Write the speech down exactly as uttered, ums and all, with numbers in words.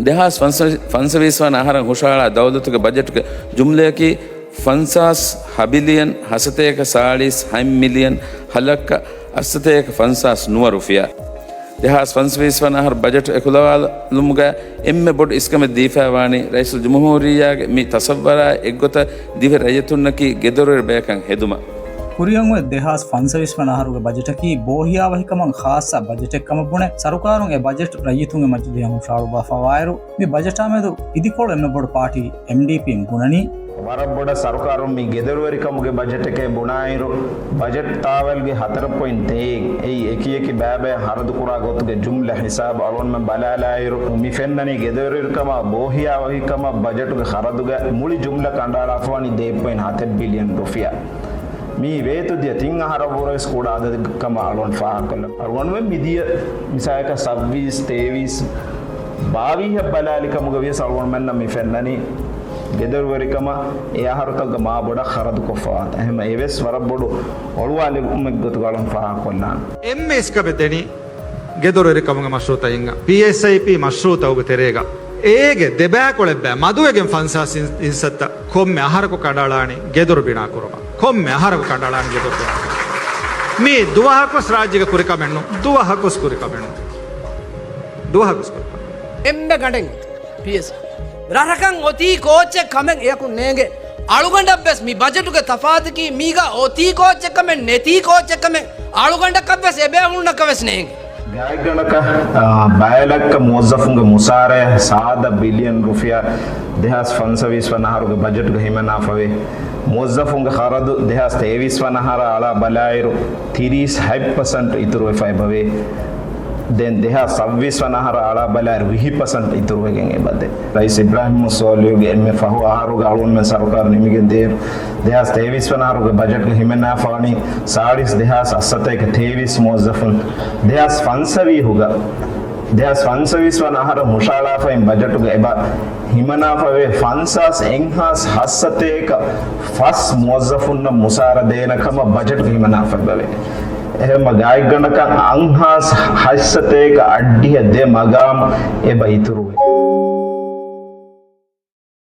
ދެހާސް ފަންސަވީސް ފަންސަވީސް ވަނަ އަހަރަށް ހުށަހަޅާ ދައުލަތުގެ ބަޖެޓުގެ ޖުމްލަޔަކީ ފަންސާސް ހަ ބިލިޔަން ހަސަތޭކަ ސާޅީސް ހަތް މިލިޔަން ހަ ލައްކަ އަށްސަތޭކަ ފަންސާސް ނުވަ ރުފިޔާ. ދެހާސް ފަންސަވީސް ވަނަ އަހަރު ބަޖެޓު އެކުލަވާލުމުގަ އެންމެ ބޮޑު އިސްކަމެއް ދީފައިވާނީ ރައީސުލްޖުމްހޫރިއްޔާގެ މި ތަސައްވަރާ އެއްގޮތަށް ދިވެހި ރައްޔިތުންނަކީ ގެދޮރުވެރި ބަޔަކަށް ހެދުމަށް. ކުރިއަށް އޮތް ދެހާސް ފަންސަވީސް ވަނަ އަހަރުގެ ބަޖެޓަކީ ބޯހިޔާވަހިކަމަށް ޚާއްޞަ ބަޖެޓެއް ކަމަށް ބުނެ، ސަރުކާރުން އެ ބަޖެޓް ރައްޔިތުންގެ މަޖިލީހަށް ހުށަހަޅުއްވާފަވާއިރު، މި ބަޖެޓާމެދު އިދިކޮޅު އެންމެ ބޮޑު ޕާޓީ އެމްޑީޕީން ބުނަނީ، ވަރަށް ބޮޑަށް ސަރުކާރުން މި ގެދޮރުވެރިކަމުގެ ބަޖެޓެކޭ ބުނާއިރު، ބަޖެޓް ތާވަލްގެ ހަތަރު ޕޮއިންޓް ތޭއް އެއީ އެކިއެކި ބައިބަޔަށް ހަރަދުކުރާ ގޮތުގެ ޖުމްލަ ހިސާބު އަޅުގަނޑުމެން ބަލާލާއިރު، މި ފެންނަނީ ގެދޮރުވެރިކަމާ ބޯހިޔާވަހިކަމަށް ބަޖެޓުގެ ޚަރަދުގަ މުޅި ޖުމްލަ ކަނޑައަޅާފަވާނީ ދޭއް ޕޮއިންޓް ހަތެއް ބިލިޔަން ރުފިޔާ. މީ ވޭތު ދިޔަ ތިން އަހަރަށްވުރެ ވެސް ކުޑަ އަދަދެއް ކަމަށް އަޅުގަނޑު ފާހަގަކޮށްލަން. އަޅުގަނޑުމެން މިދިޔަ މިސާލަކަށް ސައްބީސް، ތޭވީސް، ބާވީހަށް ބަލާލި ކަމުގަ ވިޔަސް އަޅުގަނޑުމެންނަށް މި ފެންނަނީ ގެދޮރުވެރިކަމަށް އެ އަހަރުތަކުގަ މާ ބޮޑަށް ޚަރަދުކޮށްފަވާތަން. އެހެން އެވެސް ވަރަށް ބޮޑު އޮޅުވާލުމެއް ގޮތުގަ އަޅުގަނޑު ފާހަގަކޮށްލާނަން. އެންމެ އިސްކަމެއް ދެނީ ގެދޮރުވެރިކަމުގެ މަޝްރޫއުތައް އިން، ޕީއެސްއައިޕީ މަޝްރޫއުތަކުގެ ތެރޭގަ އޭގެ ދެބައިކުޅަ އެއްބައި މަދުވެގެން ފަންސާސް އިން، އިންސައްތަ ކޮންމެ އަހަރަކު ކަނޑައަޅާނީ ގެދޮރު ބިނާ ކުރުމަށް. ކޮންމެ އަހަރަކު ކަނޑައަޅާނީ ގެދޮރު ބިނާ ކުރުމަށް. މީ ދުވަހަކުވެސް ރާއްޖޭގެ ކުރިކަމެއް ނޫން. ދުވަހަކުވެސް ކުރިކަމެއް ނޫން. ދުވަހަކުވެސް ކުރިކަމެއް. އެންމެ ގަނޑެއް ޕީއެސް. ރަށަކަށް އޮތީ ކޯއްޗެއް ކަމެއް އެޔަކު ނޭނގެ. އަޅުގަނޑަށްވެސް މި ބަޖެޓުގެ ތަފާތަކީ މީގަ އޮތީ ކޯއްޗެއް ކަމެއް ނެތީ ކޯއްޗެއް ކަމެއް އަޅުގަނޑަކަށްވެސް އެބޭފުޅުންނަކަށްވެސް ނޭނގެ. ގާތްގަނޑަކަށް، އާ، ބައެއް ލައްކަ މުވައްޒަފުންގެ މުސާރައެއް ސާދަ ބިލިޔަން ރުފިޔާ ދެހާސް ފަންސަވީސް ވަނަ އަހަރުގެ ބަޖެޓުގަ ހިމަނާފަވޭ. މުވައްޒަފުންގެ ޚަރަދު ދެހާސް ތޭވީސް ވަނަ އަހަރަށް އަޅާ ބަލާއިރު، ތިރީސް ހަތް ޕަސެންޓް އިތުރުވެފައި އެބަވޭ. ދެން ދެހާސް ސައްބީސް ވަނަ އަހަރަށް އަޅާ ބަލާއިރު، ވިހި ޕަސެންޓް އިތުރުވެގެން އެބަދޭ. ރައީސް އިބްރާހިމް ސޯލިހުގެ އެންމެ ފަހު އަހަރުގަ އަޅުގަނޑުމެން ސަރުކާރު ނިމިގެން ދިޔައިރު، ދެހާސް ތޭވީސް ވަނަ އަހަރުގެ ބަޖެޓްގަ ހިމެނާފަވާނީ ސާޅީސް ދެހާސް އަށްސަތޭކަ ތޭވީސް މުވައްޒަފުން. ދެހާސް ފަންސަވީހުގަ، ދެހާސް ފަންސަވީސް ވަނަ އަހަރަށް ހުށަހަޅާފައި ބަޖެޓުގަ އެބަ ހިމަނާފަވޭ ފަންސާސް އެއްހާސް ހައްސަތޭކަ ފަސް މުވައްޒަފުންނަށް މުސާރަ ދޭނަ ކަމަށް ބަޖެޓުގަ ހިމަނާފަ އެބަވޭ. އެހެންމަ ގާތްގަނޑަކަށް އަށްހާސް ހައްސަތޭކަ އަށްޑިހަ ދެ މަގާމް އެބަ އިތުރުވޭ.